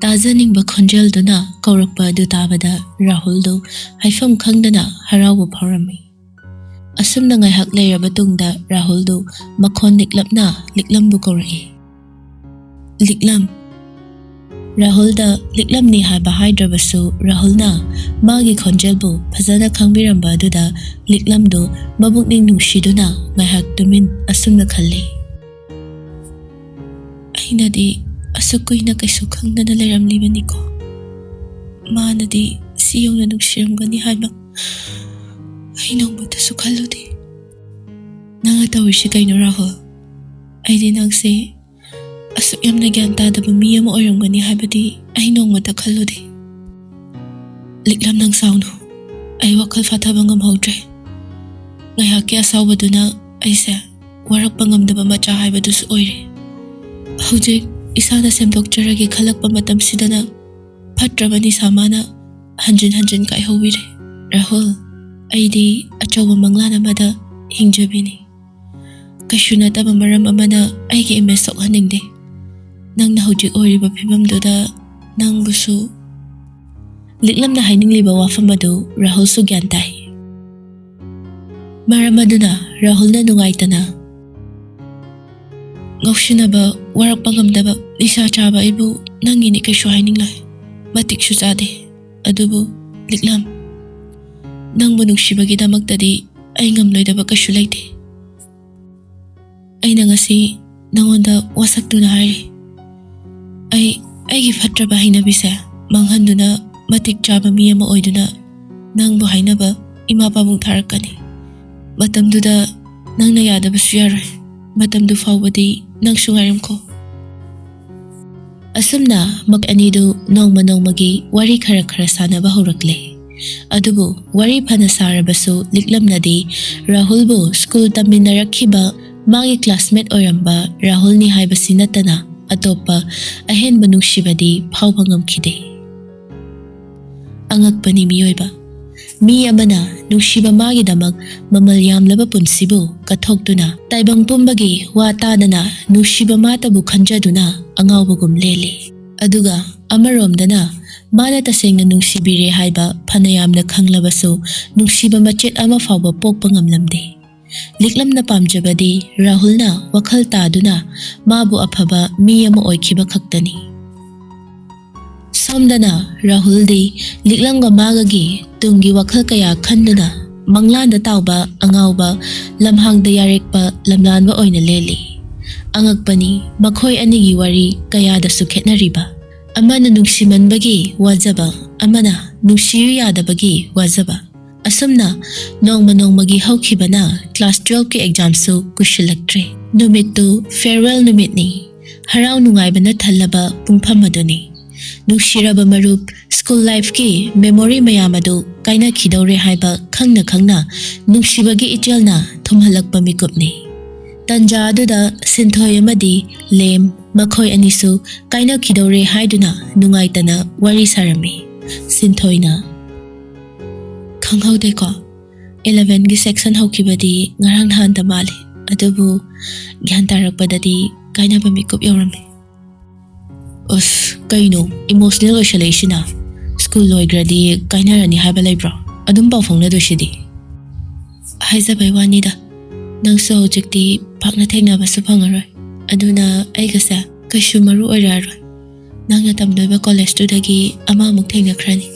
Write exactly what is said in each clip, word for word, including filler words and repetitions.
ꯇꯥꯖꯅꯤꯡꯕ ꯈꯣꯟꯖꯦꯜꯗꯨꯅ ꯀꯧꯔꯛꯄ ꯑꯗꯨ ꯇꯥꯕꯗ ꯔꯥꯍꯨꯜꯗꯨ ꯍꯥꯏꯐꯝ ꯈꯪꯗꯅ ꯍꯔꯥꯎꯕ ꯐꯥꯎꯔꯝꯃꯤ꯫ ꯑꯁꯨꯝꯅ ꯉꯥꯏꯍꯥꯛ ꯂꯩꯔꯕ ꯇꯨꯡꯗ ꯔꯥꯍꯨꯜꯗꯨ ꯃꯈꯣꯟ ꯅꯤꯛꯂꯞꯅ ꯂꯤꯛꯂꯝꯕꯨ ꯀꯧꯔꯛꯏ꯫ "ꯂꯤꯛꯂꯝ!" ꯔꯥꯍꯨꯜꯗ ꯂꯤꯛꯂꯝꯅꯤ ꯍꯥꯏꯕ ꯍꯥꯏꯗ꯭ꯔꯕꯁꯨ, ꯔꯥꯍꯨꯜꯅ ꯃꯥꯒꯤ ꯈꯣꯟꯖꯦꯜꯕꯨ ꯐꯖꯅ ꯈꯪꯕꯤꯔꯝꯕ ꯑꯗꯨꯗ ꯂꯤꯛꯂꯝꯗꯨ ꯃꯕꯨꯛꯅꯤꯡ ꯅꯨꯡꯁꯤꯗꯨꯅ ꯉꯥꯏꯍꯥꯛ ꯇꯨꯃꯤꯟ ꯑꯁꯨꯝꯅ ꯈꯜꯂꯤ꯫ "ꯑꯩꯅꯗꯤ ꯑꯁꯨꯛ ꯀꯨꯏꯅ ꯀꯩꯁꯨ ꯈꯪꯗꯅ ꯂꯩꯔꯝꯂꯤꯕꯅꯤꯀꯣ꯫ ꯃꯥꯅꯗꯤ ꯁꯤ ꯌꯧꯅ ꯅꯨꯡꯁꯤꯔꯝꯒꯅꯤ ꯍꯥꯏꯕ ꯑꯩ ꯅꯣꯡꯃꯇꯁꯨ ꯈꯜꯂꯨꯗꯦ꯫" "ꯅꯪꯅ ꯇꯧꯔꯤꯁꯤ ꯀꯩꯅꯣ, ꯔꯥꯍꯨꯜ? ꯑꯩꯗꯤ ꯅꯪꯁꯦ ꯑꯁꯨꯛ ꯌꯥꯝꯅ ꯒ꯭ꯌꯥꯟ ꯇꯥꯗꯕ ꯃꯤ ꯑꯃ ꯑꯣꯏꯔꯝꯒꯅꯤ ꯍꯥꯏꯕꯗꯤ ꯑꯩ ꯅꯣꯡꯃꯇ ꯈꯜꯂꯨꯗꯦ꯫" "ꯂꯤꯛꯂꯝ, ꯅꯪ ꯁꯥꯎꯅꯨ꯫ ꯑꯩ ꯋꯥꯈꯜ ꯐꯥꯊꯕ ꯉꯝꯍꯧꯗ꯭ꯔꯦ꯫ ꯉꯥꯏꯍꯥꯛꯀꯤ ꯑꯁꯥꯎꯕꯗꯨꯅ ꯑꯩꯁꯦ ꯋꯥꯔꯛꯄ ꯉꯝꯗꯕ ꯃꯆꯥ ꯍꯥꯏꯕꯗꯨꯁꯨ ꯑꯣꯏꯔꯦ꯫ ꯍꯧꯖꯤꯛ ꯏꯁꯥꯅ ꯁꯦꯝꯗꯣꯛꯆꯔꯒꯦ ꯈꯜꯂꯛꯄ ꯃꯇꯝꯁꯤꯗꯅ ꯐꯠꯇ꯭ꯔꯕ ꯅꯤꯁꯥ ꯃꯥꯅ ꯍꯟꯖꯤꯟ ꯍꯟꯖꯤꯟ ꯀꯥꯏꯍꯧꯕꯤꯔꯦ꯫ ꯔꯥꯍꯨꯜ, ꯑꯩꯗꯤ ꯑꯆꯧꯕ ꯃꯪꯂꯥꯟ ꯑꯃꯗ ꯍꯤꯡꯖꯕꯤꯅꯤ꯫ ꯀꯩꯁꯨ ꯅꯠꯇꯕ ꯃꯔꯝ ꯑꯃꯅ ꯑꯩꯒꯤ ꯏꯃꯦꯖ ꯁꯣꯛꯍꯟꯅꯤꯡꯗꯦ꯫ ꯅꯪꯅ ꯍꯧꯖꯤꯛ ꯑꯣꯏꯔꯤꯕ ꯐꯤꯕꯝꯗꯨꯗ ꯅꯪꯕꯨꯁꯨ꯫" ꯂꯤꯛꯂꯝꯅ ꯍꯥꯏꯅꯤꯡꯂꯤꯕ ꯋꯥꯐꯝ ꯑꯗꯨ ꯔꯥꯍꯨꯜꯁꯨ ꯒ꯭ꯌꯥꯟ ꯇꯥꯏ꯫ ꯃꯔꯝ ꯑꯗꯨꯅ ꯔꯥꯍꯨꯜꯅ ꯅꯨꯡꯉꯥꯏꯇꯅ, "ꯉꯥꯎꯁꯤꯟꯅꯕ, ꯋꯥꯔꯛꯄ ꯉꯝꯗꯕ, ꯅꯤꯁꯥ ꯆꯥꯕ ꯑꯩꯕꯨ ꯅꯪꯒꯤꯅꯤ ꯀꯩꯁꯨ ꯍꯥꯏꯅꯤꯡꯂꯣꯏ꯫ ꯃꯇꯤꯛꯁꯨ ꯆꯥꯗꯦ꯫ ꯑꯗꯨꯕꯨ ꯂꯤꯛꯂꯝ, ꯅꯪꯕꯨ ꯅꯨꯡꯁꯤꯕꯒꯤꯗꯃꯛꯇꯗꯤ ꯑꯩ ꯉꯝꯂꯣꯏꯗꯕ ꯀꯩꯁꯨ ꯂꯩꯇꯦ꯫ ꯑꯩꯅ ꯉꯁꯤ ꯅꯉꯣꯟꯗ ꯋꯥꯁꯛꯇꯨꯅ ꯍꯥꯏꯔꯤ꯫ ꯑꯩ ꯑꯩꯒꯤ ꯐꯠꯇ꯭ꯔꯕ ꯍꯩꯅꯕꯤꯁꯦ ꯃꯥꯡꯍꯟꯗꯨꯅ ꯃꯇꯤꯛ ꯆꯥꯕ ꯃꯤ ꯑꯃ ꯑꯣꯏꯗꯨꯅ ꯅꯪꯕꯨ ꯍꯥꯏꯅꯕ ꯏꯃꯥ ꯄꯥꯕꯨꯡ ꯊꯥꯔꯛꯀꯅꯤ꯫ ꯃꯇꯝꯗꯨꯗ ꯅꯪꯅ ꯌꯥꯗꯕꯁꯨ ꯌꯥꯔꯣꯏ꯫ ꯃꯇꯝꯗꯨ ꯐꯥꯎꯕꯗꯤ ꯅꯪꯁꯨ ꯉꯥꯏꯔꯝꯈꯣ꯫" ꯑꯁꯨꯝꯅ ꯃꯈꯣꯏ ꯑꯅꯤꯗꯨ ꯅꯣꯡꯃ ꯅꯣꯡꯃꯒꯤ ꯋꯥꯔꯤ ꯈꯔ ꯈꯔ ꯁꯥꯟꯅꯕ ꯍꯧꯔꯛꯂꯦ꯫ ꯑꯗꯨꯕꯨ ꯋꯥꯔꯤ ꯐꯅ ꯁꯥꯔꯕꯁꯨ ꯂꯤꯛꯂꯝꯅꯗꯤ ꯔꯥꯍꯨꯜꯕꯨ ꯁ꯭ꯀꯨꯜ ꯇꯝꯃꯤꯟꯅꯔꯛꯈꯤꯕ ꯃꯥꯒꯤ ꯀ꯭ꯂꯥꯁꯃꯦꯠ ꯑꯣꯏꯔꯝꯕ ꯔꯥꯍꯨꯜꯅꯤ ꯍꯥꯏꯕꯁꯤ ꯅꯠꯇꯅ ꯑꯇꯣꯞꯄ ꯑꯍꯦꯟꯕ ꯅꯨꯡꯁꯤꯕꯗꯤ ꯐꯥꯎꯕ ꯉꯝꯈꯤꯗꯦ꯫ ꯑꯉꯛꯄꯅꯤ ꯃꯤꯑꯣꯏꯕ꯫ ꯃꯤ ꯑꯃꯅ ꯅꯨꯡꯁꯤꯕ ꯃꯥꯒꯤꯗꯃꯛ ꯃꯃꯜ ꯌꯥꯝꯂꯕ ꯄꯨꯟꯁꯤꯕꯨ ꯀꯠꯊꯣꯛꯇꯨꯅ, ꯇꯥꯏꯕꯪ ꯄꯨꯝꯕꯒꯤ ꯋꯥ ꯇꯥꯗꯅ ꯅꯨꯡꯁꯤꯕ ꯃꯥꯇꯕꯨ ꯈꯟꯖꯗꯨꯅ ꯑꯉꯥꯎꯕꯒꯨꯝ ꯂꯦꯜꯂꯤ꯫ ꯑꯗꯨꯒ ꯑꯃꯔꯣꯝꯗꯅ ꯃꯥꯅ ꯇꯁꯦꯡꯅ ꯅꯨꯡꯁꯤꯕꯤꯔꯦ ꯍꯥꯏꯕ ꯐꯅ ꯌꯥꯝꯅ ꯈꯪꯂꯕꯁꯨ ꯅꯨꯡꯁꯤꯕ ꯃꯆꯦꯠ ꯑꯃ ꯐꯥꯎꯕ ꯄꯣꯛꯄ ꯉꯝꯂꯝꯗꯦ꯫ ꯂꯤꯛꯂꯝꯅ ꯄꯥꯝꯖꯕꯗꯤ ꯔꯥꯍꯨꯜꯅ ꯋꯥꯈꯜ ꯇꯥꯗꯨꯅ ꯃꯥꯕꯨ ꯑꯐꯕ ꯃꯤ ꯑꯃ ꯑꯣꯏꯈꯤꯕ ꯈꯛꯇꯅꯤ꯫ ꯁꯣꯝꯗꯅ ꯔꯥꯍꯨꯜꯗꯤ ꯂꯤꯛꯂꯝꯒ ꯃꯥꯒꯒꯤ ꯇꯨꯡꯒꯤ ꯋꯥꯈꯜ ꯀꯌꯥ ꯈꯟꯗꯨꯅ ꯃꯪꯂꯥꯟꯗ ꯇꯥꯎꯕ ꯑꯉꯥꯎꯕ, ꯂꯝꯍꯥꯡꯗ ꯌꯥꯔꯦꯛꯄ ꯂꯝꯂꯥꯟꯕ ꯑꯣꯏꯅ ꯂꯦꯜꯂꯤ꯫ ꯑꯉꯛꯄꯅꯤ, ꯃꯈꯣꯏ ꯑꯅꯤꯒꯤ ꯋꯥꯔꯤ ꯀꯌꯥꯗꯁꯨ ꯈꯦꯠꯅꯔꯤꯕ꯫ ꯑꯃꯅ ꯅꯨꯡꯁꯤꯃꯟꯕꯒꯤ ꯋꯥꯖꯕ, ꯑꯃꯅ ꯅꯨꯡꯁꯤꯌꯨ ꯌꯥꯗꯕꯒꯤ ꯋꯥꯖꯕ꯫ ꯑꯁꯨꯝꯅ ꯅꯣꯡꯃ ꯅꯣꯡꯃꯒꯤ ꯍꯧꯈꯤꯕꯅ ꯀ꯭ꯂꯥꯁ ꯇꯨꯋꯦꯜꯐꯀꯤ ꯑꯦꯛꯖꯥꯝꯁꯨ ꯀꯨꯏꯁꯤꯜꯂꯛꯇ꯭ꯔꯦ꯫ ꯅꯨꯃꯤꯠꯇꯨ ꯐꯦꯌꯔꯋꯦꯜ ꯅꯨꯃꯤꯠꯅꯤ꯫ ꯍꯔꯥꯎ ꯅꯨꯡꯉꯥꯏꯕꯅ ꯊꯜꯂꯕ ꯄꯨꯡꯐꯝ ꯑꯗꯨꯅꯤ꯫ ꯅꯨꯡꯁꯤꯔꯕ ꯃꯔꯨꯞ, ꯁ꯭ꯀꯨꯜ ꯂꯥꯏꯐꯀꯤ ꯃꯦꯃꯣꯔꯤ ꯃꯌꯥꯝ ꯑꯗꯨ ꯀꯥꯏꯅꯈꯤꯗꯧꯔꯦ ꯍꯥꯏꯕ ꯈꯪꯅ ꯈꯪꯅ ꯅꯨꯡꯁꯤꯕꯒꯤ ꯏꯆꯦꯜꯅ ꯊꯨꯝꯍꯜꯂꯛꯄ ꯃꯤꯀꯨꯞꯅꯤ꯫ ꯇꯟꯖꯥ ꯑꯗꯨꯗ ꯁꯤꯟꯊꯣꯏ ꯑꯃꯗꯤ ꯂꯦꯝ, ꯃꯈꯣꯏ ꯑꯅꯤꯁꯨ ꯀꯥꯏꯅꯈꯤꯗꯧꯔꯦ ꯍꯥꯏꯗꯨꯅ ꯅꯨꯡꯉꯥꯏꯇꯅ ꯋꯥꯔꯤ ꯁꯥꯔꯝꯃꯤ꯫ ꯁꯤꯟꯊꯣꯏꯅ, "ꯈꯪꯍꯧꯗꯦꯀꯣ, ꯏꯂꯚꯦꯟꯒꯤ ꯁꯦꯛꯁꯟ ꯍꯧꯈꯤꯕꯗꯤ ꯉꯔꯥꯡ ꯅꯍꯥꯟꯗ ꯃꯥꯜꯂꯤ, ꯑꯗꯨꯕꯨ ꯒ꯭ꯌꯥꯟ ꯇꯥꯔꯛꯄꯗꯗꯤ ꯀꯥꯏꯅꯕ ꯃꯤꯀꯨꯞ ꯌꯧꯔꯝꯃꯤ꯫" ꯑꯁ, ꯀꯩꯅꯣ ꯏꯃꯣꯁꯅꯦꯜ ꯑꯣꯏꯁꯜꯂꯛꯏꯁꯤꯅ? ꯁ꯭ꯀꯨꯜ ꯂꯣꯏꯈ꯭ꯔꯗꯤ ꯀꯥꯏꯅꯔꯅꯤ ꯍꯥꯏꯕ ꯂꯩꯕ꯭ꯔꯣ? ꯑꯗꯨꯝ ꯄꯥꯎ ꯐꯥꯎꯅꯗꯣꯏꯁꯤꯗꯤ꯫ ꯍꯥꯏꯖꯕꯩ ꯋꯥꯅꯤꯗ, ꯅꯪꯁꯨ ꯍꯧꯖꯤꯛꯇꯤ ꯄꯥꯛꯅ ꯊꯦꯡꯅꯕꯁꯨ ꯐꯪꯉꯔꯣꯏ꯫ ꯑꯗꯨꯅ ꯑꯩꯒꯁꯦ ꯀꯩꯁꯨ ꯃꯔꯨ ꯑꯣꯏꯔꯛꯑꯔꯣꯏ꯫ ꯅꯪꯅ ꯇꯝꯗꯣꯏꯕ ꯀꯣꯂꯦꯖꯇꯨꯗꯒꯤ ꯑꯃꯃꯨꯛ ꯊꯦꯡꯅꯈ꯭ꯔꯅꯤ꯫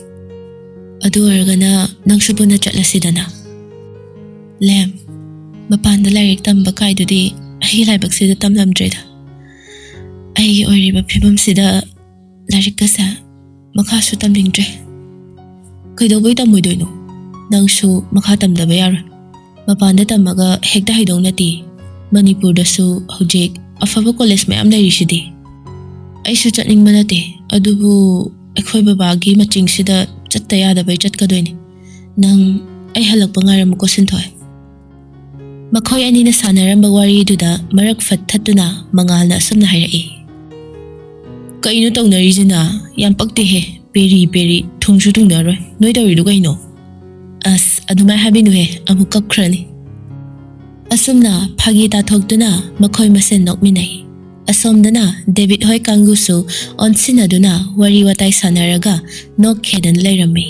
ꯑꯗꯨ ꯑꯣꯏꯔꯒꯅ ꯅꯪꯁꯨ ꯄꯨꯟꯅ ꯆꯠꯂꯁꯤꯗꯅ꯫ ꯂꯦꯝ, ꯃꯄꯥꯟꯗ ꯂꯥꯏꯔꯤꯛ ꯇꯝꯕ ꯀꯥꯏꯗꯨꯗꯤ ꯑꯩꯒꯤ ꯂꯥꯏꯕꯛꯁꯤꯗ ꯇꯝꯂꯝꯗ꯭ꯔꯦꯗ꯫ ꯑꯩꯒꯤ ꯑꯣꯏꯔꯤꯕ ꯐꯤꯕꯝꯁꯤꯗ ꯂꯥꯏꯔꯤꯛꯀꯁꯦ ꯃꯈꯥꯁꯨ ꯇꯝꯅꯤꯡꯗ꯭ꯔꯦ꯫ ꯀꯩꯗꯧꯕꯩ ꯇꯝꯃꯣꯏꯗꯣꯏꯅꯣ? ꯅꯪꯁꯨ ꯃꯈꯥ ꯇꯝꯗꯕ ꯌꯥꯔꯣꯏ꯫ ꯃꯄꯥꯟꯗ ꯇꯝꯃꯒ ꯍꯦꯛꯇ ꯍꯩꯗꯧ ꯅꯠꯇꯦ꯫ ꯃꯅꯤꯄꯨꯔꯗꯁꯨ ꯍꯧꯖꯤꯛ ꯑꯐꯕ ꯀꯣꯂꯦꯖ ꯃꯌꯥꯝ ꯂꯩꯔꯤꯁꯤꯗꯤ꯫ ꯑꯩꯁꯨ ꯆꯠꯅꯤꯡꯕ ꯅꯠꯇꯦ, ꯑꯗꯨꯕꯨ ꯑꯩꯈꯣꯏ ꯕꯕꯥꯒꯤ ꯃꯆꯤꯡꯁꯤꯗ ꯆꯠꯇ ꯌꯥꯗꯕꯩ ꯆꯠꯀꯗꯣꯏꯅꯤ꯫ ꯅꯪ ꯑꯩ ꯍꯜꯂꯛꯄ ꯉꯥꯏꯔꯝꯃꯨꯀꯣ, ꯁꯤꯟꯊꯣꯏ꯫ ꯃꯈꯣꯏ ꯑꯅꯤꯅ ꯁꯥꯟꯅꯔꯝꯕ ꯋꯥꯔꯤꯗꯨꯗ ꯃꯔꯛ ꯐꯠ ꯊꯠꯇꯨꯅ ꯃꯉꯥꯜꯅ ꯑꯁꯨꯝꯅ ꯍꯥꯏꯔꯛꯏ꯫ "ꯀꯩꯅꯣ ꯇꯧꯅꯔꯤꯁꯤꯅ? ꯌꯥꯝ ꯄꯛꯇꯦꯍꯦ꯫ ꯄꯦꯔꯤ ꯄꯦꯔꯤ, ꯊꯨꯡꯁꯨ ꯊꯨꯡꯅꯔꯣꯏ꯫ ꯅꯣꯏ ꯇꯧꯔꯤꯗꯨ ꯀꯩꯅꯣ?" "ꯑꯁ, ꯑꯗꯨꯃꯥꯏ ꯍꯥꯏꯕꯤꯅꯨꯍꯦ, ꯑꯃꯨꯛ ꯀꯞꯈ꯭ꯔꯅꯤ꯫" ꯑꯁꯨꯝꯅ ꯐꯥꯒꯤ ꯇꯥꯊꯣꯛꯇꯨꯅ ꯃꯈꯣꯏ ꯃꯁꯦꯟ ꯅꯣꯛꯃꯤꯟꯅꯩ꯫ ꯑꯁꯣꯝꯗꯅ ꯗꯦꯕꯤꯠ ꯍꯣꯏ ꯀꯥꯡꯕꯨꯁꯨ ꯑꯣꯟꯁꯤꯟꯅꯗꯨꯅ ꯋꯥꯔꯤ ꯋꯥꯇꯥꯏ ꯁꯥꯟꯅꯔꯒ ꯅꯣꯛꯈꯦꯗꯅ ꯂꯩꯔꯝꯃꯤ꯫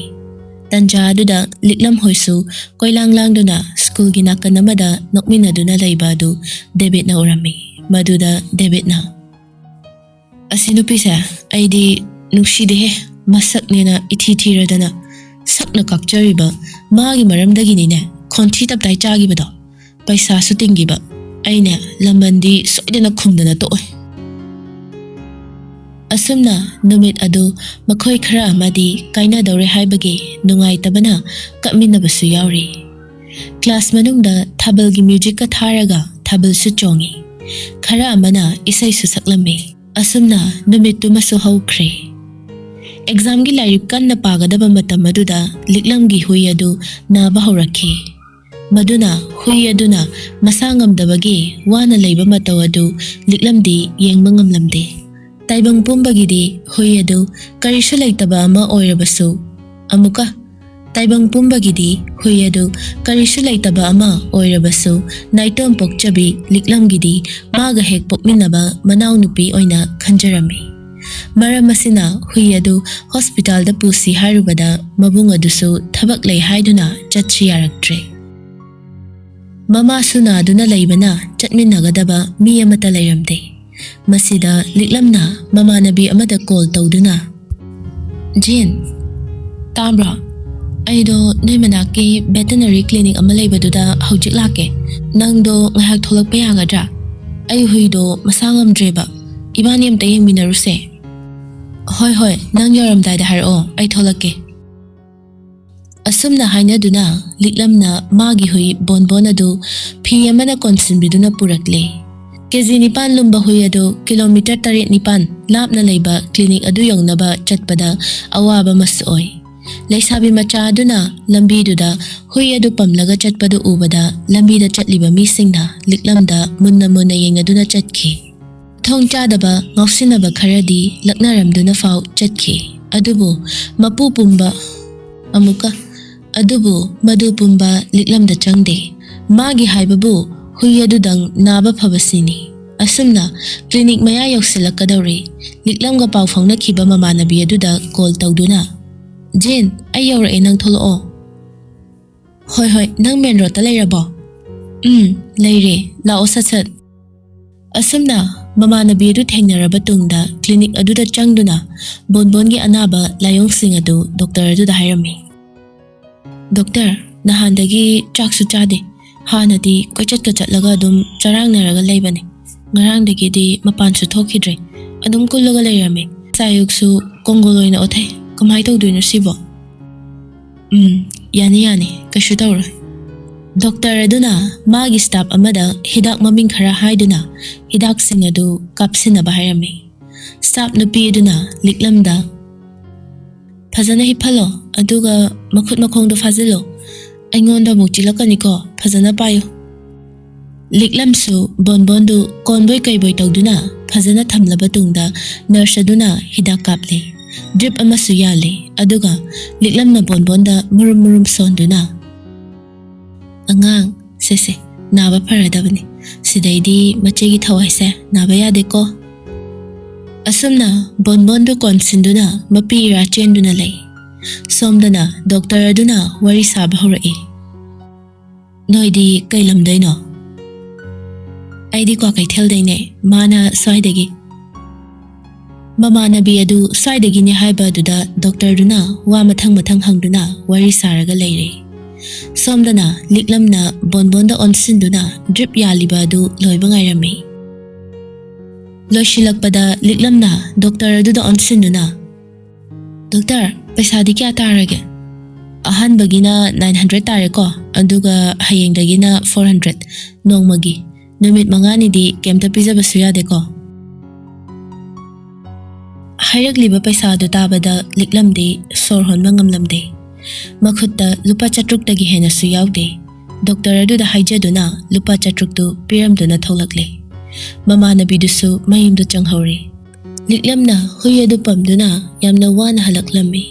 ꯇꯟꯖꯥ ꯑꯗꯨꯗ ꯂꯤꯛꯂꯝ ꯍꯣꯏꯁꯨ ꯀꯣꯏꯂꯥꯡ ꯂꯥꯡꯗꯨꯅ ꯁ꯭ꯀꯨꯜꯒꯤ ꯅꯥꯀꯟ ꯑꯃꯗ ꯅꯣꯛꯃꯤꯟꯅꯗꯨꯅ ꯂꯩꯕ ꯑꯗꯨ ꯗꯦꯕꯤꯠꯅ ꯎꯔꯝꯃꯤ꯫ ꯃꯗꯨꯗ ꯗꯦꯕꯤꯠꯅ, "ꯑꯁꯤ ꯅꯨꯄꯤꯁꯦ ꯑꯩꯗꯤ ꯅꯨꯡꯁꯤꯗꯦꯍꯦ, ꯃꯁꯛꯅꯦꯅ ꯏꯊꯤ ꯊꯤꯔꯗꯅ ꯁꯛꯅ ꯀꯥꯛꯆꯔꯤꯕ ꯃꯥꯒꯤ ꯃꯔꯝꯗꯒꯤꯅꯤꯅꯦ ꯈꯣꯟꯊꯤ ꯇꯞꯇꯥꯏ ꯆꯥꯈꯤꯕꯗꯣ꯫ ꯄꯩꯁꯥꯁꯨ ꯇꯤꯡꯈꯤꯕ꯫ ꯑꯩꯅꯦ ꯂꯃꯟꯗꯤ ꯁꯣꯏꯗꯅ ꯈꯨꯝꯗꯅ ꯇꯣꯛꯑꯣꯏ꯫" ꯑꯁꯨꯝꯅ ꯅꯨꯃꯤꯠ ꯑꯗꯨ ꯃꯈꯣꯏ ꯈꯔ ꯑꯃꯗꯤ ꯀꯥꯏꯅꯗꯧꯔꯦ ꯍꯥꯏꯕꯒꯤ ꯅꯨꯡꯉꯥꯏꯇꯕꯅ ꯀꯞꯃꯤꯟꯅꯕꯁꯨ ꯌꯥꯎꯔꯤ꯫ ꯀ꯭ꯂꯥꯁ ꯃꯅꯨꯡꯗ ꯊꯥꯕꯜꯒꯤ ꯃ꯭ꯌꯨꯖꯤꯛꯀ ꯊꯥꯔꯒ ꯊꯥꯕꯜꯁꯨ ꯆꯣꯡꯉꯤ꯫ ꯈꯔ ꯑꯃꯅ ꯏꯁꯩꯁꯨ ꯁꯛꯂꯝꯃꯤ꯫ ꯑꯁꯨꯝꯅ ꯅꯨꯃꯤꯠꯇꯨꯃꯁꯨ ꯍꯧꯈ꯭ꯔꯦ꯫ ꯑꯦꯛꯖꯥꯝꯒꯤ ꯂꯥꯏꯔꯤꯛ ꯀꯟꯅ ꯄꯥꯒꯗꯕ ꯃꯇꯝ ꯑꯗꯨꯗ ꯂꯤꯛꯂꯝꯒꯤ ꯍꯨꯏ ꯑꯗꯨ ꯅꯥꯕ ꯍꯧꯔꯛꯈꯤ꯫ ꯃꯗꯨꯅ ꯍꯨꯏ ꯑꯗꯨꯅ ꯃꯁꯥ ꯉꯝꯗꯕꯒꯤ ꯋꯥꯅ ꯂꯩꯕ ꯃꯇꯧ ꯑꯗꯨ ꯂꯤꯛꯂꯝꯗꯤ ꯌꯦꯡꯕ ꯉꯝꯂꯝꯗꯦ꯫ ꯇꯥꯏꯕꯪ ꯄꯨꯝꯕꯒꯤꯗꯤ ꯍꯨꯏ ꯑꯗꯨ ꯀꯔꯤꯁꯨ ꯂꯩꯇꯕ ꯑꯃ ꯑꯣꯏꯔꯕꯁꯨ, ꯑꯃꯨꯛꯀ ꯇꯥꯏꯕꯪ ꯄꯨꯝꯕꯒꯤꯗꯤ ꯍꯨꯏ ꯑꯗꯨ ꯀꯔꯤꯁꯨ ꯂꯩꯇꯕ ꯑꯃ ꯑꯣꯏꯔꯕꯁꯨ, ꯅꯥꯏꯇꯣꯝ ꯄꯣꯛꯆꯕꯤ ꯂꯤꯛꯂꯝꯒꯤꯗꯤ ꯃꯥꯒ ꯍꯦꯛ ꯄꯣꯛꯃꯤꯟꯅꯕ ꯃꯅꯥꯎꯅꯨꯄꯤ ꯑꯣꯏꯅ ꯈꯟꯖꯔꯝꯃꯤ꯫ ꯃꯔꯝ ꯑꯁꯤꯅ ꯍꯨꯏ ꯑꯗꯨ ꯍꯣꯁꯄꯤꯇꯥꯜꯗ ꯄꯨꯁꯤ ꯍꯥꯏꯔꯨꯕꯗ ꯃꯕꯨꯡ ꯑꯗꯨꯁꯨ ꯊꯕꯛ ꯂꯩ ꯍꯥꯏꯗꯨꯅ ꯆꯠꯁꯤ ꯌꯥꯔꯛꯇ꯭ꯔꯦ꯫ ꯃꯃꯥꯁꯨ ꯅꯥꯗꯨꯅ ꯂꯩꯕꯅ ꯆꯠꯃꯤꯟꯅꯒꯗꯕ ꯃꯤ ꯑꯃꯠꯇ ꯂꯩꯔꯝꯗꯦ꯫ ꯃꯁꯤꯗ ꯂꯤꯛꯂꯝꯅ ꯃꯃꯥꯟꯅꯕꯤ ꯑꯃꯗ ꯀꯣꯜ ꯇꯧꯗꯨꯅ, "ꯖꯤꯟ, ꯇꯥꯕ꯭ꯔꯣ? ꯑꯩꯗꯣ ꯅꯣꯏ ꯃꯅꯥꯛꯀꯤ ꯚꯦꯇꯅꯔꯤ ꯀ꯭ꯂꯤꯅꯤꯛ ꯑꯃ ꯂꯩꯕꯗꯨꯗ ꯍꯧꯖꯤꯛ ꯂꯥꯛꯀꯦ꯫ ꯅꯪꯗꯣ ꯉꯥꯏꯍꯥꯛ ꯊꯣꯛꯂꯛꯄ ꯌꯥꯒꯗ꯭ꯔꯥ? ꯑꯩ ꯍꯨꯏꯗꯣ ꯃꯁꯥ ꯉꯝꯗ꯭ꯔꯦꯕ꯫ ꯏꯕꯥꯅꯤ ꯑꯝꯇ ꯌꯦꯡꯃꯤꯟꯅꯔꯨꯁꯦ꯫" "ꯍꯣꯏ, ꯍꯣꯏ, ꯅꯪ ꯌꯧꯔꯝꯗꯥꯏꯗ ꯍꯥꯏꯔꯛꯑꯣ, ꯑꯩ ꯊꯣꯛꯂꯛꯀꯦ꯫" ꯑꯁꯨꯝꯅ ꯍꯥꯏꯅꯗꯨꯅ ꯂꯤꯛꯂꯝꯅ ꯃꯥꯒꯤ ꯍꯨꯏ ꯕꯣꯟꯕꯣꯟ ꯑꯗꯨ ꯐꯤ ꯑꯃꯅ ꯀꯣꯟꯁꯤꯟꯕꯤꯗꯨꯅ ꯄꯨꯔꯛꯂꯦ꯫ ꯀꯦꯖꯤ ꯅꯤꯄꯥꯟ ꯂꯨꯝꯕ ꯍꯨꯏ ꯑꯗꯨ ꯀꯤꯂꯣꯃꯤꯇꯔ ꯇꯔꯦꯠ ꯅꯤꯄꯥꯟ ꯂꯥꯞꯅ ꯂꯩꯕ ꯀ꯭ꯂꯤꯅꯤꯛ ꯑꯗꯨ ꯌꯧꯅꯕ ꯆꯠꯄꯗ ꯑꯋꯥꯕ ꯑꯃꯁꯨ ꯑꯣꯏ꯫ ꯂꯩꯁꯥꯕꯤ ꯃꯆꯥ ꯑꯗꯨꯅ ꯂꯝꯕꯤꯗꯨꯗ ꯍꯨꯏ ꯑꯗꯨ ꯄꯝꯂꯒ ꯆꯠꯄꯗꯨ ꯎꯕꯗ ꯂꯝꯕꯤꯗ ꯆꯠꯂꯤꯕ ꯃꯤꯁꯤꯡꯅ ꯂꯤꯛꯂꯝꯗ ꯃꯨꯟꯅ ꯃꯨꯟꯅ ꯌꯦꯡꯅꯗꯨꯅ ꯆꯠꯈꯤ꯫ ꯃꯊꯣꯡ ꯆꯥꯗꯕ ꯉꯥꯎꯁꯤꯟꯅꯕ ꯈꯔꯗꯤ ꯂꯛꯅꯔꯝꯗꯨꯅ ꯐꯥꯎ ꯆꯠꯈꯤ꯫ ꯑꯗꯨꯕꯨ ꯃꯄꯨ ꯄꯨꯝꯕ ꯑꯃꯨꯛꯀ, ꯑꯗꯨꯕꯨ ꯃꯗꯨ ꯄꯨꯝꯕ ꯂꯤꯛꯂꯝꯗ ꯆꯪꯗꯦ꯫ ꯃꯥꯒꯤ ꯍꯥꯏꯕꯕꯨ ꯍꯨꯏ ꯑꯗꯨꯗꯪ ꯅꯥꯕ ꯐꯕꯁꯤꯅꯤ꯫ ꯑꯁꯨꯝꯅ ꯀ꯭ꯂꯤꯅꯤꯛ ꯃꯌꯥ ꯌꯧꯁꯤꯜꯂꯛꯀꯗꯧꯔꯦ꯫ ꯂꯤꯛꯂꯝꯒ ꯄꯥꯎ ꯐꯥꯎꯅꯈꯤꯕ ꯃꯃꯥꯟꯅꯕꯤ ꯑꯗꯨꯗ ꯀꯣꯜ ꯇꯧꯗꯨꯅ, "ꯖꯦꯟ, ꯑꯩ ꯌꯧꯔꯛꯑꯦ, ꯅꯪ ꯊꯣꯛꯂꯛꯑꯣ꯫" "ꯍꯣꯏ ꯍꯣꯏ, ꯅꯪ ꯃꯦꯟ ꯔꯣꯗꯇ ꯂꯩꯔꯕꯣ?" "ꯎꯝ, ꯂꯩꯔꯦ, ꯂꯥꯛꯑꯣ ꯁꯠ ꯁꯠ꯫" ꯑꯁꯨꯝꯅ ꯃꯃꯥꯟꯅꯕꯤ ꯑꯗꯨ ꯊꯦꯡꯅꯔꯕ ꯇꯨꯡꯗ ꯀ꯭ꯂꯤꯅꯤꯛ ꯑꯗꯨꯗ ꯆꯪꯗꯨꯅ ꯕꯣꯟꯕꯣꯟꯒꯤ ꯑꯅꯥꯕ ꯂꯥꯏꯑꯣꯡꯁꯤꯡ ꯑꯗꯨ ꯗꯣꯛꯇꯔ ꯑꯗꯨꯗ ꯍꯥꯏꯔꯝꯃꯤ꯫ "ꯗꯣꯛꯇꯔ, ꯅꯍꯥꯟꯗꯒꯤ ꯆꯥꯛꯁꯨ ꯆꯥꯗꯦ꯫ ꯍꯥꯟꯅꯗꯤ ꯀꯣꯏꯆꯠꯀ ꯆꯠꯂꯒ ꯑꯗꯨꯝ ꯆꯔꯥꯡꯅꯔꯒ ꯂꯩꯕꯅꯤ꯫ ꯉꯔꯥꯡꯗꯒꯤꯗꯤ ꯃꯄꯥꯟꯁꯨ ꯊꯣꯛꯈꯤꯗ꯭ꯔꯦ꯫ ꯑꯗꯨꯝ ꯀꯨꯜꯂꯒ ꯂꯩꯔꯝꯃꯤ꯫ ꯉꯁꯥꯏ ꯑꯌꯨꯛꯁꯨ ꯀꯣꯡꯒꯣꯜ ꯑꯣꯏꯅ ꯑꯣꯊꯩ꯫ ꯀꯃꯥꯏ ꯇꯧꯗꯣꯏꯅꯣ ꯁꯤꯕꯣ?" "ꯎꯝ, ꯌꯥꯅꯤ ꯌꯥꯅꯤ, ꯀꯩꯁꯨ ꯇꯧꯔꯣꯏ꯫" ꯗꯣꯛꯇꯔ ꯑꯗꯨꯅ ꯃꯥꯒꯤ ꯁ꯭ꯇꯥꯐ ꯑꯃꯗ ꯍꯤꯗꯥꯛ ꯃꯃꯤꯡ ꯈꯔ ꯍꯥꯏꯗꯨꯅ ꯍꯤꯗꯥꯛꯁꯤꯡ ꯑꯗꯨ ꯀꯥꯞꯁꯤꯟꯅꯕ ꯍꯥꯏꯔꯝꯃꯤ꯫ ꯁ꯭ꯇꯥꯐ ꯅꯨꯄꯤ ꯑꯗꯨꯅ ꯂꯤꯛꯂꯝꯗ, "ꯐꯖꯅ ꯍꯤꯞꯍꯜꯂꯣ, ꯑꯗꯨꯒ ꯃꯈꯨꯠ ꯃꯈꯣꯡꯗꯣ ꯐꯥꯖꯤꯜꯂꯣ꯫ ꯑꯩꯉꯣꯟꯗ ꯑꯃꯨꯛ ꯆꯤꯜꯂꯛꯀꯅꯤꯀꯣ, ꯐꯖꯅ ꯄꯥꯏꯌꯨ꯫" ꯂꯤꯛꯂꯝꯁꯨ ꯕꯣꯟꯕꯣꯟꯗꯨ ꯀꯣꯟꯕꯣꯏ ꯀꯩꯕꯣꯏ ꯇꯧꯗꯨꯅ ꯐꯖꯅ ꯊꯝꯂꯕ ꯇꯨꯡꯗ ꯅꯔꯁ ꯑꯗꯨꯅ ꯍꯤꯗꯥꯛ ꯀꯥꯞꯂꯦ꯫ ꯗ꯭ꯔꯤꯞ ꯑꯃꯁꯨ ꯌꯥꯜꯂꯦ, ꯑꯗꯨꯒ ꯂꯤꯛꯂꯝꯅ ꯕꯣꯟꯕꯣꯟꯗ ꯃꯨꯔꯨꯝ ꯃꯨꯔꯨꯝ ꯁꯣꯟꯗꯨꯅ, "ꯑꯉꯥꯡ, ꯁꯦ ꯁꯦ, ꯅꯥꯕ ꯐꯔꯗꯕꯅꯤ꯫ ꯁꯤꯗꯩꯗꯤ ꯃꯆꯦꯒꯤ ꯊꯋꯥꯏꯁꯦ ꯅꯥꯕ ꯌꯥꯗꯦꯀꯣ꯫" ꯑꯁꯨꯝꯅ ꯕꯣꯟꯕꯣꯟꯗꯨ ꯀꯣꯟꯁꯤꯟꯗꯨꯅ ꯃꯄꯤ ꯏꯔꯥ ꯆꯦꯟꯗꯨꯅ ꯂꯩ꯫ ꯁꯣꯝꯗꯅ ꯗꯣꯛꯇꯔ ꯑꯗꯨꯅ ꯋꯥꯔꯤ ꯁꯥꯕ ꯍꯧꯔꯛꯏ꯫ "ꯅꯣꯏꯗꯤ ꯀꯩ ꯂꯝꯗꯩꯅꯣ?" "ꯑꯩꯗꯤ ꯀ꯭ꯋꯥꯀꯩꯊꯦꯜꯗꯩꯅꯦ, ꯃꯥꯅ ꯁ꯭ꯋꯥꯏꯗꯒꯤ꯫" ꯃꯃꯥꯟꯅꯕꯤ ꯑꯗꯨ ꯁ꯭ꯋꯥꯏꯗꯒꯤꯅꯦ ꯍꯥꯏꯕ ꯑꯗꯨꯗ ꯗꯣꯛꯇꯔꯗꯨꯅ ꯋꯥ ꯃꯊꯪ ꯃꯊꯪ ꯍꯪꯗꯨꯅ ꯋꯥꯔꯤ ꯁꯥꯔꯒ ꯂꯩꯔꯦ꯫ ꯁꯣꯝꯗꯅ ꯂꯤꯛꯂꯝꯅ ꯕꯣꯟꯕꯣꯟꯗ ꯑꯣꯟꯁꯤꯟꯗꯨꯅ ꯗ꯭ꯔꯤꯞ ꯌꯥꯜꯂꯤꯕ ꯑꯗꯨ ꯂꯣꯏꯕ ꯉꯥꯏꯔꯝꯃꯤ꯫ ꯂꯣꯏꯁꯤꯜꯂꯛꯄꯗ ꯂꯤꯛꯂꯝꯅ ꯗꯣꯛꯇꯔ ꯑꯗꯨꯗ ꯑꯣꯟꯁꯤꯟꯗꯨꯅ, "ꯗꯣꯛꯇꯔ, ꯄꯩꯁꯥꯗꯤ ꯀꯌꯥ ꯇꯥꯔꯒꯦ?" "ꯑꯍꯥꯟꯕꯒꯤꯅ nine hundred ꯇꯥꯔꯦꯀꯣ, ꯑꯗꯨꯒ ꯍꯌꯦꯡꯗꯒꯤꯅ four hundred, ꯅꯣꯡꯃꯒꯤ꯫ ꯅꯨꯃꯤꯠ ꯃꯉꯥꯅꯤꯗꯤ ꯀꯩꯝꯇ ꯄꯤꯖꯕꯁꯨ ꯌꯥꯗꯦꯀꯣ꯫" ꯍꯥꯏꯔꯛꯂꯤꯕ ꯄꯩꯁꯥꯗꯨ ꯇꯥꯕꯗ ꯂꯤꯛꯂꯝꯗꯤ ꯁꯣꯔ ꯍꯣꯟꯕ ꯉꯝꯂꯝꯗꯦ꯫ ꯃꯈꯨꯠꯇ ꯂꯨꯄꯥ ꯆꯥꯇ꯭ꯔꯨꯛꯇꯒꯤ ꯍꯦꯟꯅꯁꯨ ꯌꯥꯎꯗꯦ꯫ ꯗꯣꯛꯇꯔ ꯑꯗꯨꯗ ꯍꯥꯏꯖꯗꯨꯅ ꯂꯨꯄꯥ ꯆꯥꯇ꯭ꯔꯨꯛꯇꯨ ꯄꯤꯔꯝꯗꯨꯅ ꯊꯣꯛꯂꯛꯂꯦ꯫ ꯃꯃꯥꯟꯅꯕꯤꯗꯨꯁꯨ ꯃꯌꯨꯝꯗ ꯆꯪꯍꯧꯔꯦ꯫ ꯂꯤꯛꯂꯝꯅ ꯍꯨꯏ ꯑꯗꯨ ꯄꯝꯗꯨꯅ ꯌꯥꯝꯅ ꯋꯥꯅ ꯍꯜꯂꯛꯂꯝꯃꯤ꯫